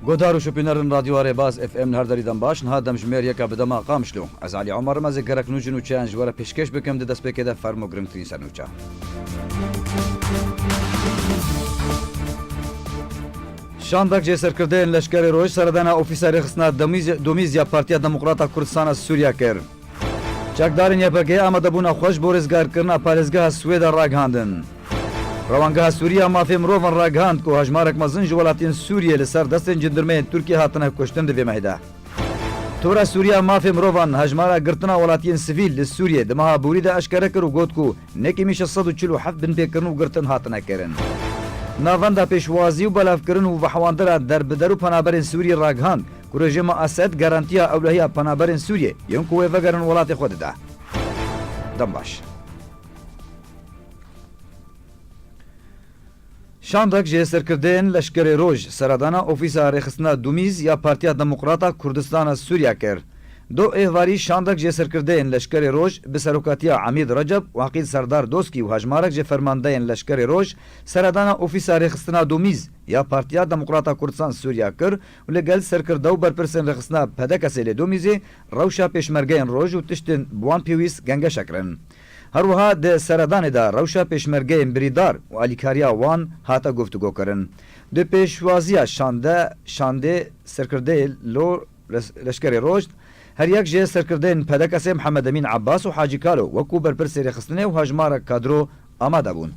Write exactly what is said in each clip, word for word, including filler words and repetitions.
Guhdar û şopînerên Radyoya Rêbaz F M li her derî dem baş, niha demjimêr yeka bi dema Qamişlo. Ez Elî Omer im, ez ê gerek nû ji nûçeyan ji we re pêşkêş bikim, di destpêkê de fermo girîngtirîn ser nûçe. Şandek ji serkirdeyên Leşkerê Roj seredana ofîsa rêxistina Domîz-, Domîz ya Partiya Demokrata Kurdistana Sûriya kir. Çekdarên Y P G amadebûna xwe ji bo rêzgarkirina parêzgeha Swêda ragihandin. Rewangeha Sûrî ya Mafê Mirovan ragihand ku hejmarek mezin ji welatiyên Sûriyê li ser destên cindirmeyên Tirkiyê hatine kuştin di vê mehê de. Tora Sûrî ya Mafê Mirovan hejmara girtina welatiyên sivîl li Sûriyê di meha borî de eşkere kir û got ku nekîmî şeş sed û çil û heft binpêkirin û girtin hatine kirin. Navenda pêşwazî û belavkirin û vehwandina derbider û penaberên Sûriyê ragihand ku rejîma Esed garantiya ewlehiya penaberên Sûriyê yên ku wê vegerin welatê xwe dide. Dem baş. Şandek ji serkirdeyên Leşkerê Roj seredana ofîsa rêxistina Dumîz ya Partiya Demokrata Kurdistana Sûriya kir. Do êvarî şandek ji serkirdeyên Leşkerê Roj bi serokatiya Emîd Recep û Eqîd Serdar Doskî û hejmarek ji fermandeyên Leşkerê Roj seredana ofîsa rêxistina Dumîz ya Partiya Demokrata Kurdistan Sûriya kir û li gel serkirde û berpirsên rêxistina P D K S'ê lê Dumîzê rewşa pêşmergeyên roj û tiştên bi wan pêwîst gengeşe kirin. Her wiha di seredanê de rewşa pêşmergeyên birîdar û alîkariya wan hate guftûgokirin. Di pêşwaziya şande, şandê serkirdeyê lo res-, Leşkerê Roj, her yek ji serkirdeyên P D K S'ê Mihemed Emîn Ebbas û Hacî Kalo wekû berpirsê rêxistinê û hejmarek kadro amade bûn.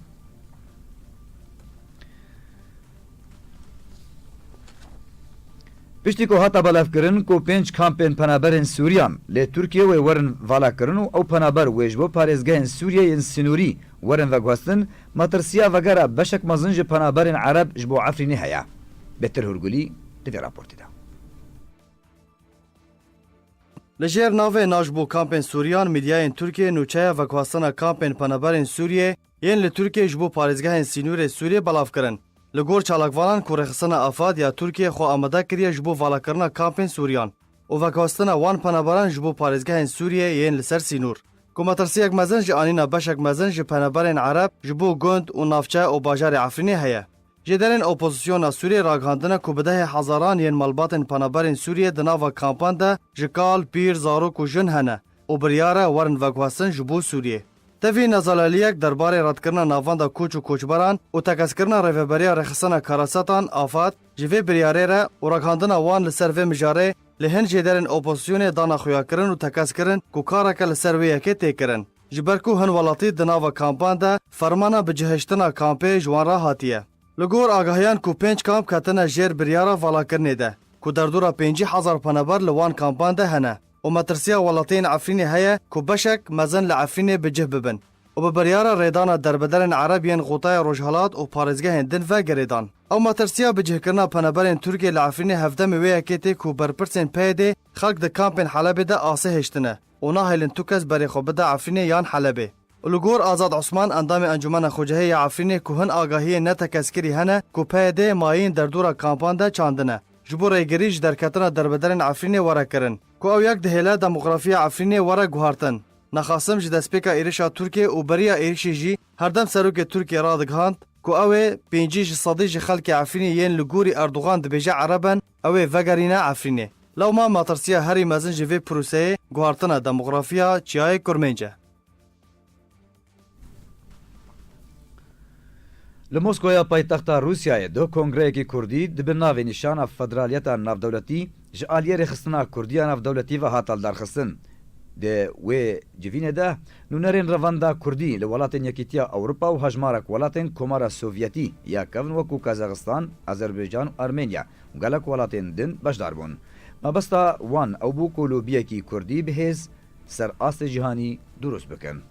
Piştî ku hate belevkirin ku pênc kampên penaberên Sûriyan lê Tirkiye wê werin valakirin û ew penaber wê ji bo parêzgehên Sûriyê yên sînorî werin veguhestin, metirsiya vegera beşek mezin ji penaberên Ereb ji bo Efrînê heye. Bêtir Hurgulî di vê raportê de. Li jêr navê Na ji bo kampên Sûriyan, mîdyayên Tirkiyê nûçeya veguhestina kampên penaberên Sûriyê yên li Tirkiyê ji bo parêzgehên sînorê Sûriyê belav kirin. Li gor çalakvanan ku rêxistina AFAD ya Tirkiyê xwe amade kiriye ji bo valakirina kampên Sûriyan û veguhestina wan penaberan ji bo parêzgehên Sûriyê yên li ser sînor, ku metirsiyek mezin ji anîna beşek mezin ji penaberên Ereb ji bo gund û navçe û bajarê Efrînê heye. Jêderên opozisyona Sûriyê ragihandine ku bi dehê hezaran yên malbatên penaberên Sûriyê di nava kampan de ji kal, pîr, zarok û jin hene û biryar e werin veguhestin ji bo Sûriyê. Tevî nezalaliyek derbarê redkirina navenda koç û koçberan û tekeskirina rêveberiya rêxistina Karasetan, AFAD, ji vê biryarê re û ragihandina wan li ser vê mijarê li hin jêderên opozisyonê dana xuyakirin û tekez kirin ku kareke li ser wê yekê tê kirin. Ji ber ku hin welatî di nava kampan de fermana bicihiştina kampê ji wan re hatiye. Li gor agahiyan ku pênc kamp ketine jêr biryara valakirinê de, ku derdora pêncî hezar penaber li wan kampan de hene û metirsiya welatiyên Efrînê heye ku beşek mezin li Efrînê bi cih bibin û bi biryara rêdana derbederên Ereb yên Xotaya Rojhelat û parêzgehên din ve girêdan. Ew metirsiya bicihkirina penaberên Tirkiyê li Efrînê hevdemê wê yekê tê ku berpirsên P Y D'ê xelk di kampên Helebê de asê hiştine û nahêlin tu kes berê xwe bide Efrînê yan Helebê. Û li gor Azad Osman, endamê Encûmena Xwecihê ya Efrînê ku hin agahiyên netekeskirî hene ku P Y D mayîn derdora kampan de çandine, ji bo rêgirî ji derketina derbederên Efrînê were kirin, ku ew yek dihêle demografiya Efrînê were guhartin. Nexasim ji destpêka êrişa Tirkiyê û beriya êrişê jî herdem serokê Tirkiyê radigihand ku ew ê pêncî ji sedî ji xelkê Efrînê yên li gorî Erdogan dibêje Ereb in, ew ê vegerîne Efrînê. Lewma matirsiya herî mezin ji vê proseyê guhartina demografiya çiyayê Kurmênc e. Li Moskoya paytexta Rûsyayê du kongreyekî kurdî di bin navê nîşana Federaliyeta Navdewletî ji aliyê rêxistina kurdî ya navdewletî ve hate lidarxistin. Di wê civînê de nûnerên revenda kurdî li welatên Yekîtiya Ewropa û hejmarek welatên Komara Sovyetî ya kevn wekû Kazaxistan, Azerbaycan û Armenya û gelek welatên din beşdar bûn. Mebesta wan ew bû ku lobiyekî kurdî bi hêz ser astê cîhanî durust bikin.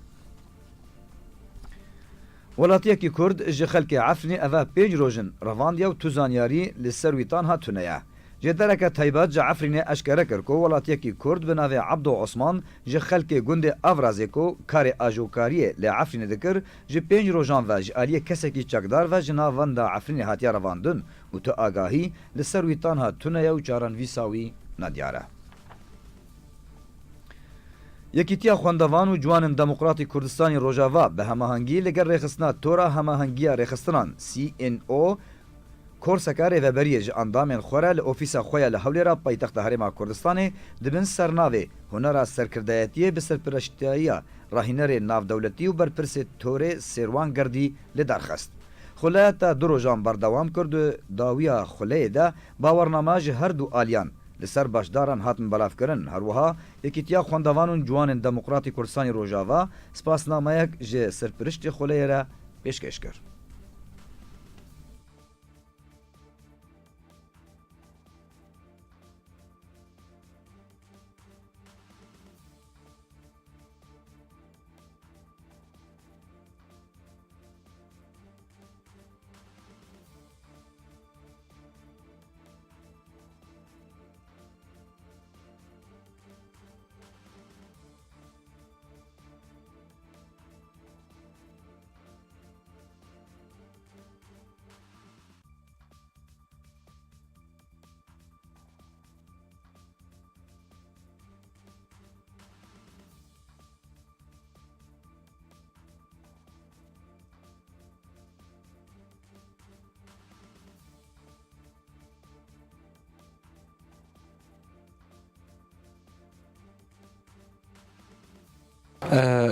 Welatiyekî Kurd ji xelkê Efrînê eve pênc roj in revandiye û tu zanyarî li ser wî tanha tune ye. Jêdereke taybet ji Efrînê eşkere kir ku welatiyekî Kurd bi navê Ebdo Osman ji xelkê gundê Avrazê ku karê ajokariyê li Efrînê dikir, ji pênc rojan ve ji aliyê kesekî çekdar ve ji navenda Efrînê hatiye revandin û tu agahî li ser wî tanha tune ye û çarenivîsa wî nediyar e. Yekîtiya Xwendevan û Ciwanên Demokratî Kurdistanî Rojava bi hemahengî li gel Rêxistina Tora Hemahengiya Rêxistinan, C N O, Korseka rêveberiyê ji endamên xwe re li ofîsa xwe ya li Hewlêra paytexta Herêma Kurdistanê di bin sernavê Hunera Serkirdayetiyê bi serpereştiya rahînerê navdewletî û berpirsê Torê Sêrwan Gerdî li dar xist. Xuleyeta du rojan berdewam kir û dawiya xuleyê de bawername ji her du aliyan li ser beşdaran hatin belavkirin. Her wiha Yekîtiya Xwendevan û Ciwanên Demokratî Kurdistanê Rojava spasnameyek ji serpiriştê xuleyê re pêşkêş kir.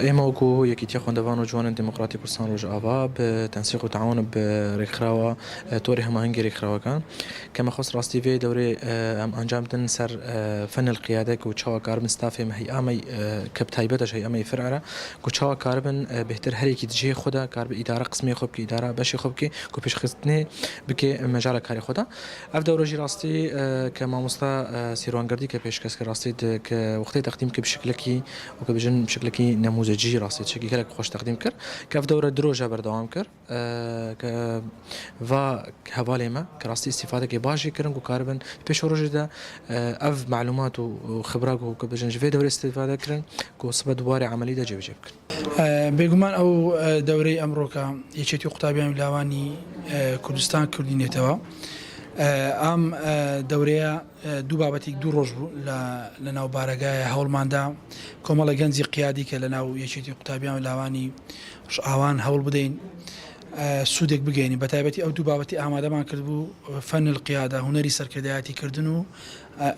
ئێمە وەکو یەکیتیە خوێندەڤان و جوانن دموکراتی کوردستان ڕۆژئاوا بە تەنسیق و تعاون بە ڕێکخراوە تۆری هەماهەنگی ڕێکخراوەکان کە مەخۆست ڕاستی vê دەورێ ئەم ئەنجام دن سەر فەنل قیادەک و چاوە کاربن ستافێ مە هەی ئامەی کە تایبەتەش هەی ئەمەی فرعرە کو چاوە کاربن بهتر هەرێکی دژێ خۆدا کار بە ئیدارە قسمی خۆ بکە ئیدارە بەشی خۆ بکە کو پێشخستنێ بکێ مەجالە کاری خۆدا. ئەف دەورە ژی ڕاستی کە مامۆستا سیروانگردی کە پێشکەس کە ڕاستی کە وەختی تەقدیم کە بشکلەکی و کە بژن بشکلەکی نەموزەجی ڕاستی چێکی گەلێک خۆش تەقدیم کرد کە ئەف دەورە درۆژە بەردەوام کرد کە ڤا هەواڵێمە کە ڕاستی ئیسیفادەکەی باشی کردن و کاربن پێش ڕۆژێدا ئەف معلومات و خبراگ و کە بژن ژێ دەورە ئیسیفادە کردن و سبە دووارێ عملی دە جێبجێ بکەن. بێگومان ئەو دەورەی ئەمڕۆکە یەکێتی و قوتابیان و لاوانی کوردستان کردینێتەوە. ئەم دەورەیە دوو بابەتێک دوو ڕۆژ بوو لە ناو بارەگایە هەوڵماندا کۆمەڵە گەنجی قیادی کە لە ناو یەکێتی قوتابیان و لاوانی ڕژئاوان هەوڵ بدەین سوودێک بگەین بە تایبەتی ئەو دوو بابەتی ئامادەمان کرد بوو فەنل قیادە هوەری سەرکردایەتی کردن و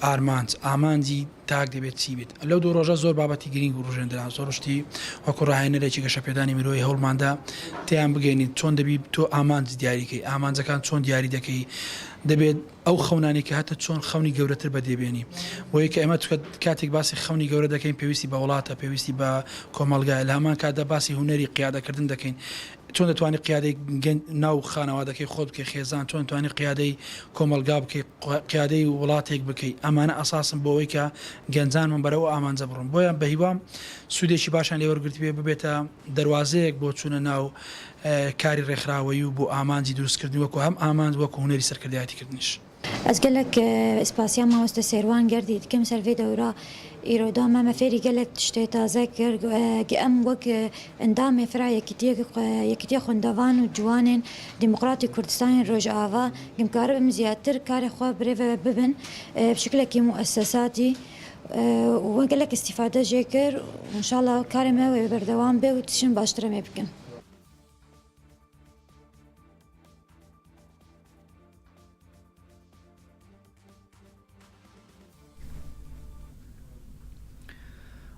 ئارمانج ئامانجی تاک دەبێت چی بێت لەو دوو ڕۆژە زۆر بابەتی گرنگ و ڕژێندران زۆر شتی وەکو ڕاهێنەرێکی گەشەپێدانی مرۆی هەوڵماندا تیان بگەینیت چۆن دەبی تۆ ئامانج دیاریکەی ئامانجەکان چۆن دیاری دەکەی دەبێت ئەو خەونانی کە هەتە چۆن خەونی گەورەتر بەدێبێنی بۆیە کە ئێمە کاتێک باسی خەونی گەورە دەکەین پێویستی بە وڵاتە پێویستی بە کۆمەلگای لە هەمان کاتدا باسی هوەری قیادەکردن دەکەین چۆن دەتوانانی قیادەی ناو خانەوادەکەی خۆت بکەی خێزان چۆن توانی قیادەی کۆمەلگا بکەی قیادەی وڵاتێک بکەی ئەمانە ئەساسم بۆەوەی کە گەنجانمان بەرەو ئامانجە بڕۆن بۆیان بە هیوام سوودێکی باشان لێوەرگرت بێ ببێتە دەواازەیەک بۆ چوونە ناو کاری ڕێکخراوەیی و بۆ ئامانجی دروستکردنی وەکو هەم ئامانج وەکو هونەری سەرکردایەتی کردنیش. Ez gelek spasiya mamoste Sêrwan Gerdî dikim ser vê dewra îro da me, me fêrî gelek tiştê taze kir. Em wek endamê fira Yekîtiyê Xwendevan û Ciwanên Demokratîk Kurdistanên Rojava, em karibin ziyadtir karê xwe bi rê ve bibin bi şiklekî muessesatî û me gelek îstîfade jê kir û înşallah karê me wê berdewam be û tiştin baştir em ê bikin.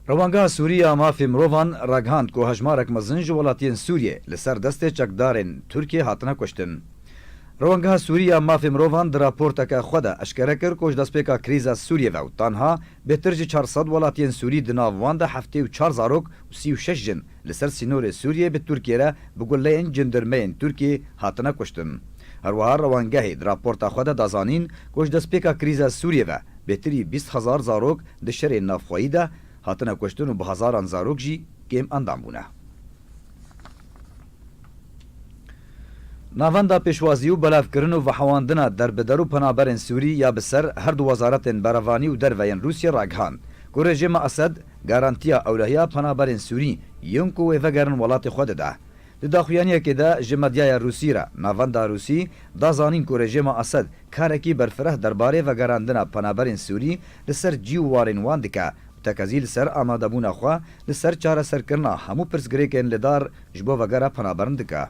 Rewangeha Sûrî ya Mafê Mirovan ragihand ku hejmarek mezin ji welatiyên Sûriyê li ser destê çekdarên Tirkiyê hatine kuştin. Rewangeha Sûrî ya Mafê Mirovan di raporteke xwe de eşkere kir ku ji destpêka krîza Sûriyê ve û tanha bêhtir ji çar sed welatiyên Sûrî di nav wan de heftê û çar zarok û sî û şeş jin li ser sînorê Sûriyê bi Tirkiyê re bi guleyên cindirmeyên Tirkiyê hatine kuştin. Her wiha rewangehê di raporta xwe de da zanîn ku ji destpêka krîza Sûriyê ve bêhtirî bîst hezar zarok di şerên navxweyî de hatine kuştin û bi hezaran zarok jî kêm endam bûne. Navenda pêşwazî û belavkirin û vehewandina derbider û penaberên Sûrî ya bi ser her du wezaretên berevanî û derve yên Rûsya ragihand ku rejîma Esed garantiya ewlehiya penaberên Sûrî yên ku wê vegerin welatê xwe dide. Di daxuyaniyekê de ji medyaya Rûsî re navenda Rûsî da zanîn ku rejîma Esed karekî berfireh derbarê vegerandina penaberên Sûrî li ser cî û warên wan dike û tekezî li ser amadebûna xwe li ser çareserkirina hemû pirsgirêkên li dar ji bo vegera penaberin dike.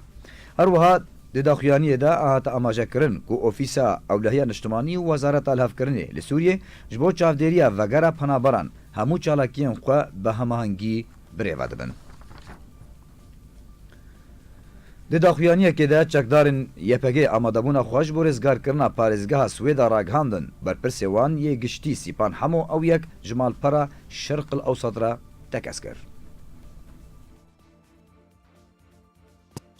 Her wiha Di daxuyaniyê de hate amajekirin ku Ofîsa Ewlehiya Niştimanî û Wezareta Lihevkirinê li Sûriyê ji bo çavdêriya vegera penaberan hemû çalakiyên xwe bi hemahengî birêve dibin. Di daxuyaniyekê de çekdarên Y P G amadebûna xwe ji bo rêzgarkirina parêzgeha Swêda ragihandin. Berpirsê wan yê giştî Sîpan Hemo ew yek ji malpera Şerq el Ewsat re tekez kir.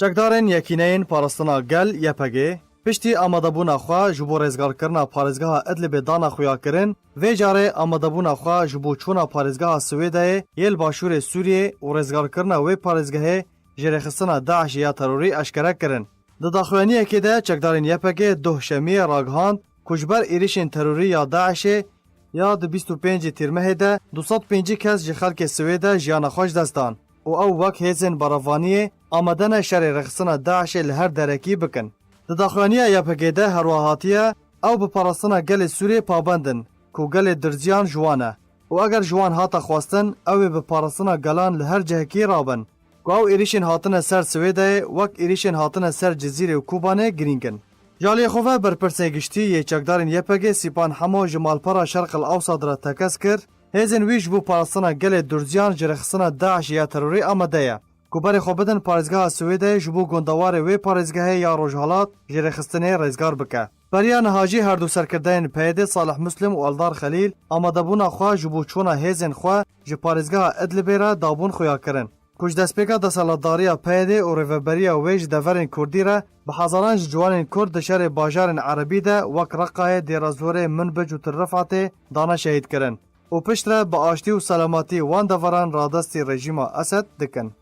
Çekdarên Yekîneyên Parastina Gel, Y P G, piştî amadebûna xwe ji bo rêzgarkirina parêzgeha Idlibê dana xuyakirin, vê carê amadebûna xwe ji bo çûna parêzgeha Swêdeyê yê li başûrê Sûriyê û rêzgarkirina wê parêzgehê ji rêxistina DAIŞê ya terorî eşkere kirin. Di daxuyaniyekê de çekdarên Y P G doh Şemiyê ragihand ku ji ber êrişên terorî ya DAIŞê ya di bîst û pêncê Tîrmehê de du sed pêncî kes ji xelkê Swêde jiyana xwe ji dest dan û ew wek hêzên berevaniyê amade ne şerê rêxistina DAIŞê li her derekî bikin. Di daxuyaniya Y P G de herwiha hatiye, ew bi parastina gelê Sûriyê pabend in ku gelê Durziyan ji wan e û eger ji wan hate xwestin, ew ê bi parastina gelan li her cihekî rabin. Ku ew êrîşên hatine ser Swêdeyê wek êrîşên hatine ser Cizîrê û Kobanê girîng in. Ji aliyê xwe ve berpirsê giştî yê çekdarên Y P G Sîpan Hemo ji malpera Şerq el Ewsat re tekez kir, hêzên wî ji bo parastina gelê Durziyan ji rêxistina DAIŞê ya terorî amade ye ku berê xwe bidin parêzgeha Swêdeyê ji bo gondewarê wê parêzgehê ya Rojhilat ji rêxistinê rêzgar bike. Beriya niha jî her du serkirdeyên P Y D'ê Salih Muslim û Eldar Xelîl amadebûna xwe ji bo çûna hêzên xwe ji parêzgeha Idlibê re dabûn xuya kirin ku ji destpêka desthilatdariya P Y D'ê û rêveberiya wê ji deverên Kurdî re bi hezaran ji ciwanên Kurd di şerê bajarên Erebî de wek Reqayê, Dêra Zorê, Minbic û Til Rifatê dane şehîd kirin û piştre bi aştî û selametî wan deveran radestî rejîma Esed dikin.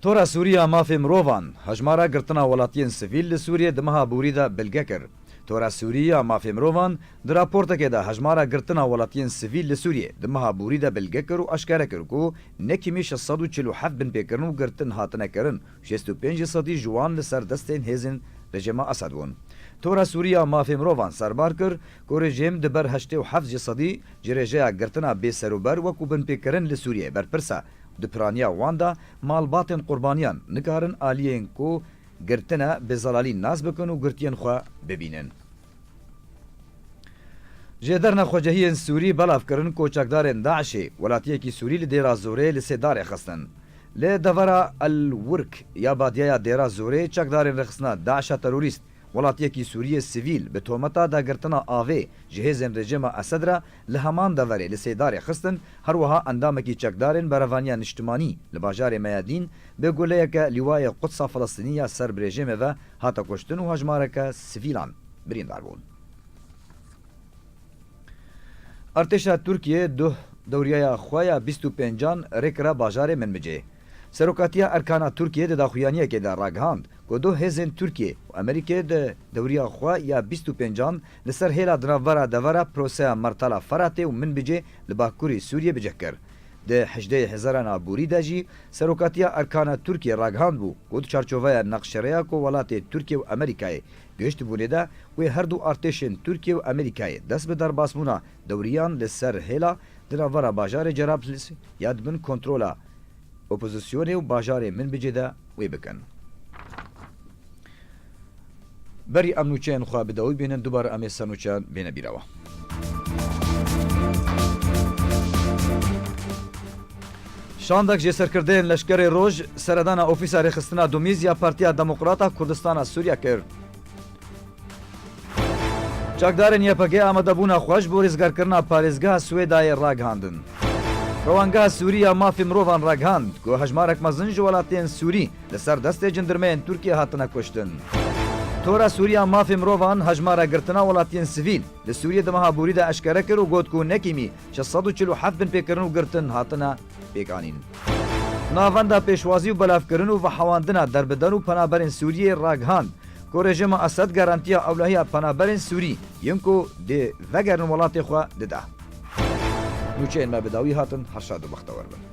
Tora Sûrî ya Mafê Mirovan hejmara girtina welatiyên sivîl li Sûriyê di meha Borî de bilge kir. Tora Sûrî ya Mafê Mirovan di raportekê de hejmara girtina welatiyên sivîl li Sûriyê di meha Borî de bilge kir û eşkere kir ku nekîmî şeş sed û çil û heft binpêkirin û girtin hatine kirin, şêst û pênc ji sedî ji wan li ser destên hêzên rejîma Esed bûn. Tora Sûrî ya Mafê Mirovan serbar kir ku rejîm di ber heştê û heft ji sedî ji rêjeya girtina bêserûber wekû binpêkirin li Sûriyê berpirs e. Di piraniya wan de malbatên qurbaniyan nikarin aliyên ku girtine bi zelalî nas bikin û girtiyên xwe bibînin. Ji derna xwecehiyên Sûrî belav kirin ku çekdarên DAIŞê welatiyekî Sûrî li Dêra Zorê li sêdarê xistin. Li devera El Wurk ya badiyeya Dêra Zorê çekdarên rêxistina DAIŞa terorîst welatiyekî Sûriyê sivîl bi tometa dagirtina avê ji hêzên rejîma Esed re li heman deverê li sêdarê xistin, her wiha endamekî çekdarên Berevaniya Niştimanî li bajarê Meyadîn bi guleyeke Lîwayê Qudsa Filistînî ya ser bi rejîmê ve hate kuştin û hejmareke sivîlan birîndar bûn. Artêşa Tirkiyê duh dewriyeya xwe ya bîst û pêncan rêkira bajarê Minbicê. Serokatiya Erkana Tirkiyê di daxuyaniyekê de ragihand ku duh hêzên Tirkiyê û Amerîkê di dewriya xwe ya bîst û pêncan li ser hêla di navbera devera proseya Mertala Feratê û Minbicê li bakurî Sûriyê bi cih kir. Di hejdehê Hezarana Aborî de jî Serokatiya Erkana Tirkiyê ragihandbû ku di çarçoveya neqşereya ku welatê Tirkiye û Amerîkayê gihiştibûnê de, wê her du artêşên Tirkiye û Amerîkayê dest bi derbasbûna dewriyan li ser hêla di navbera bajarê Cerablus ya di bin kontrola opozisyonê û bajarê Minbicê de wê bikin. Berî em nûçeyên xwe bi dawî bînin, dubar em ê ser nûçeyan bêne bîra we. Şandek ji serkirdeyên Leşkerê Roj seredana Ofîsa Rêxistina Dumîz ya Partiya Demokrata Kurdistana Sûriye kir. Çakdarên Y P G amadebûna xwe ji bo rêzgarkirina parêzgeha Swêdayê ragihandin. Rewangeha Sûrî ya Mafê Mirovan ragihand ku hejmarek mezin ji welatiyên Sûrî li ser destê cindirmeyên Tirkiyê hatine kuştin. Tora Sûrî ya Mafê Mirovan hejmara girtina welatiyên sivîl li Sûriyê di meha borî de eşkere kir û got ku nekîmî şeş sed û çil û heft binpêkirin û girtin hatine pêkanîn. Navenda pêşwazî û belavkirin û vehewandina derbiden û penaberên Sûriyê ragihand ku rejîma Esed garantiya ewlehiya penaberên Sûrî yên ku dê vegerin welatê xwe dide. Nûçeyên me bi dawî hatin, her şad û bextewar bin.